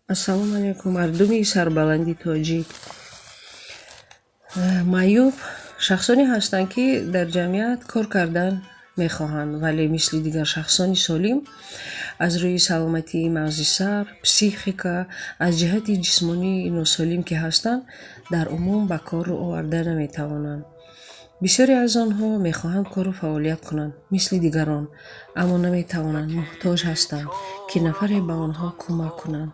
Ассалому алайкум, мардуми сарбаланди тоҷик. Маъюб шахсоне ҳастанд, ки дар ҷамъият кор кардан мехоҳанд, вале мисли дигар шахсони солим аз рӯи саломатии мағзи сар, психика, аз ҷиҳати ҷисмонии носолим ки ҳастанд, дар умум ба кор рӯ оварда наметавонанд. Бисёре аз онҳо мехоҳанд кору фаъолият кунанд, мисли дигарон, аммо наметавонанд, муҳтоҷ ҳастанд, ки нафаре ба онҳо кӯмак кунанд.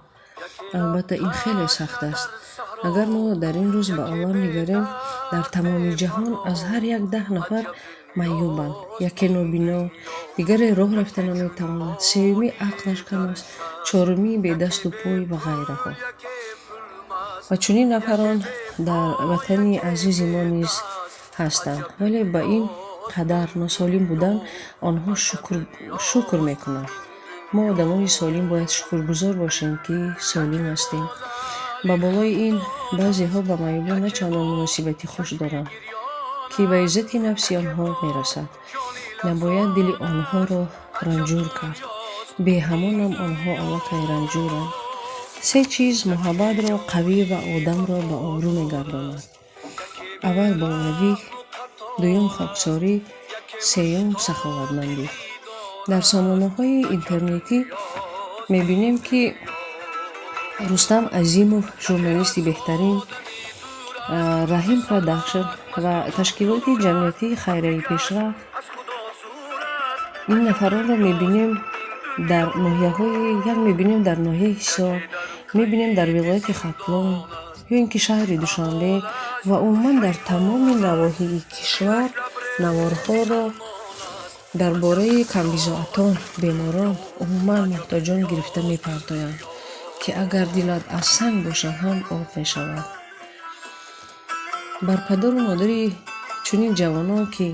Албатта, ин хеле сахт аст. Агар мо дар ин рӯз ба олам нигарем, дар тамоми ҷаҳон аз ҳар як 10 нафар маъюбанд. Яке нобино, дигаре роҳ рафта наметавонад, сеюмӣ ақлаш кам аст, чорумӣ бедасту пой ва ғайраҳо. Ва чунин нафарон дар ватани азизи мо низ ҳастанд, вале ба ин қадар носолим будан онҳо шукр мекунанд. Мо одамони солим бояд шукргузор бошем, ки солим ҳастем. Ба болои ин баъзеҳо ба маъюбон на чандон муносибати хуш доранд, ки ба иззати нафси онҳо мерасад. Набояд дили онҳоро ранҷур кард. Беҳамонам онҳо аллакай ранҷуранд. Се чиз муҳаббатро қавӣ ва одамро ба обрӯ мегардонад. Аввал боварӣ, дуюм хоксорӣ, сеюм саховатмандӣ. Дар сомонаҳои интернетӣ мебинем, ки Рустам Азимов, журналисти беҳтарин, Раҳим Продакшн ва ташкилоти ҷамъиятии хайрияи «Пешрафт», ин нафаронро мебинем дар ноҳияҳои як, мебинем дар ноҳияи Ҳисор, мебинем дар вилояти Хатлон ё ин ки шаҳри Душанбе ва умуман дар тамоми навоҳии кишвар наворҳоро дар бораи камбизоатон, беморон, умуман муҳтоҷон гирифта мепартоянд, ки агар дилат аз санг бошад ҳам об мешавад. Бар падару модари чунин ҷавонон, ки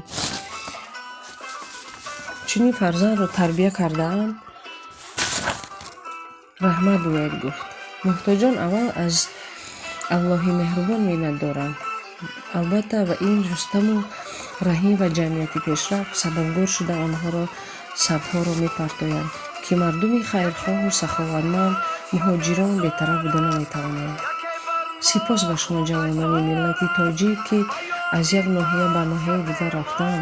чунин фарзандро тарбия кардаанд, раҳмат бояд гуфт. Муҳтоҷон аввал аз Аллоҳи меҳрубон миннат доранд. Албатта, ва ин Рустаму Раҳим ва ҷамъияти «Пешрафт» сабабгор шуда онҳоро сабтҳоро мепартоянд, ки мардуми хайрхоҳу саховатманд, муҳоҷирон бетараф буда наметавонанд. Сипос ба шумо, ҷавонони миллати тоҷик, ки аз як ноҳия ба ноҳияи дигар рафтан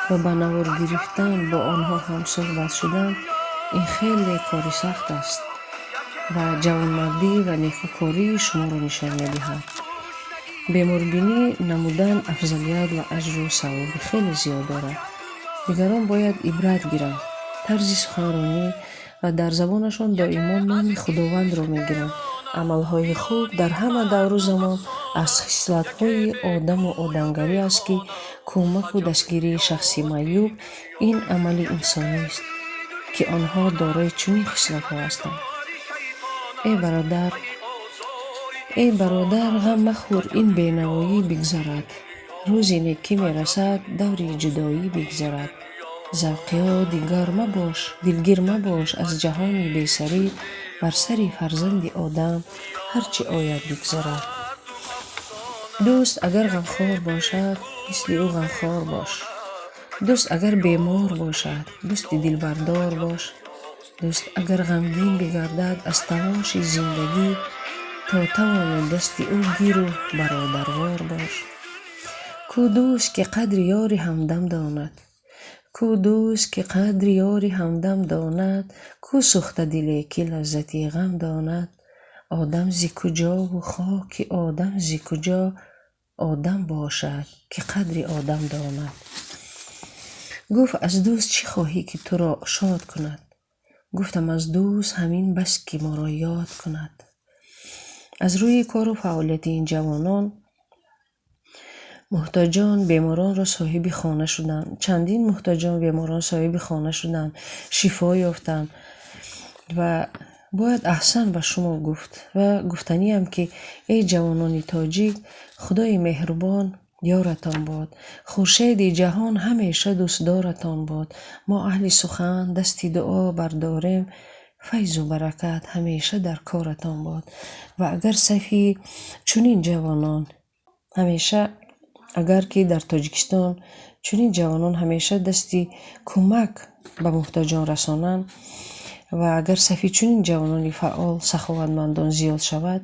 ва ба навор гирифтан, бо онҳо ҳамсӯҳбат шудан, ин хеле кори сахт аст ва ҷавонмардӣ ва некукории шуморо нишон медиҳад. Беморбинӣ намудан афзалият ва аҷру савоби хеле зиёд дорад. Дигарон бояд ибрат гиранд. Тарзи суханронӣ ва дар забонашон доимо номи Худовандро мегиранд. Амалҳои хуб дар ҳама давру замон аз хислатҳои одаму одамгарӣ аст, ки кӯмаку дастгирии шахси маъюб ин амали инсонист, ки онҳо дорои чунин хислатҳо ҳастанд. Эй бародар, эй бародар, ғам махӯр, ин бенавоӣ бигзарад. Рӯзи некӣ мерасад, даври ҷудоӣ бигзарад. Завқиё дигар мабош, дилгир мабош аз ҷаҳони бесарӣ, бар сари фарзанди одам ҳар чӣ ояд, бигзарад. Дӯст агар ғамхор бошад, мисли ӯ ғамхор бош. Дӯст агар бемор бошад, дӯсти дилбардор бош. Дӯст агар ғамгин бигардад аз талоши зиндагӣ, то тавонӣ дасти ӯ гиру бародарвор бош. Кӯ дӯст, ки қадри ёри ҳамдам донад? Кӯ дӯст, ки қадри ёри ҳамдам донад? Кӯ сӯхтадиле, ки лаззати ғам донад? Одам зи куҷову хоки одам зи куҷо? Одам бошад, ки қадри одам донад. Гуфт: «Аз дӯст чӣ хоҳӣ, ки туро шод кунад?» Гуфтам: «Аз дӯст ҳамин бас, ки моро ёд кунад». Аз рӯи кору фаъолияти ин ҷавонон муҳтоҷон, беморонро соҳиби хона шуданд. Чандин муҳтоҷон, беморон соҳиби хона шуданд, шифо ёфтанд ва бояд аҳсан ба шумо гуфт. Ва гуфтаниам, ки эй ҷавонони тоҷик, Худои меҳрубон ёратон бод, хуршеди ҷаҳон ҳамеша дӯстдоратон бод. Мо аҳли сухан дасти дуо бардорем, файзу баракат ҳамеша дар коратон бод. Ва агар сафи чунин ҷавонон ҳамеша, агар ки дар Тоҷикистон чунин ҷавонон ҳамеша дасти кӯмак ба муҳтоҷон расонанд. Ва агар сафи чунин ҷавонони фаъол, саховатмандон зиёд шавад,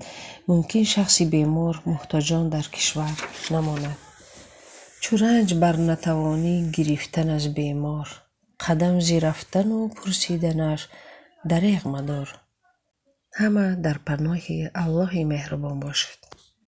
мумкин шахси бемор, муҳтоҷон дар кишвар намонад. Чу ранҷ бар натавонӣ гирифтан аз бемор, қадам зи рафтану пурсиданаш дареғ мадор. Ҳама дар паноҳи Аллоҳи меҳрубон бошед.